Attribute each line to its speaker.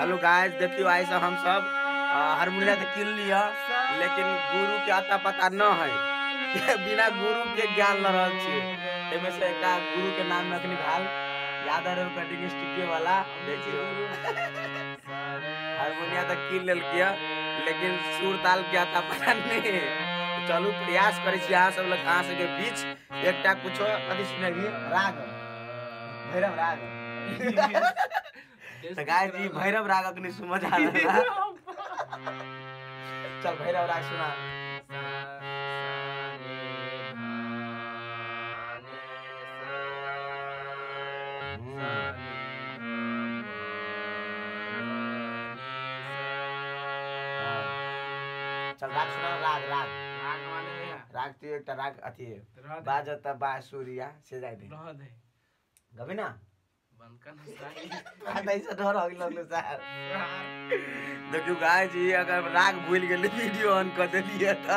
Speaker 1: चलू गाइस देखियो आइ से हम सब हारमोनिया तो किन लिया, लेकिन गुरु के अता पता न है। बिना गुरु के ज्ञान ल रहल छियै। एमे से एकटा गुरु के नाम में अखनी भेल याद आ रहल कटिंग स्टूडियो वाला। देखियो हारमोनिया तो किन लेलकै, लेकिन सुर ताल के अता पता नहीं। चलू प्रयास करै छी अहाँ सब लग, अहाँ सबके बीच एकटा कुछो कथी सुनेबी, राग भैरव राग। तो गाइस जी भैरव राग अखनी समझ आ रहा। चल भैरव राग सुना। चल राग सुना, राग राग
Speaker 2: राग माने
Speaker 1: राग तो एकटा राग अथी बाजत बाँसुरिया से जाय दे गबी ना
Speaker 2: बंद कर ना
Speaker 1: ऐसा डर हो लगलो सर। देखियो गाइस जी अगर राग भूल गेली वीडियो ऑन कर देलिए त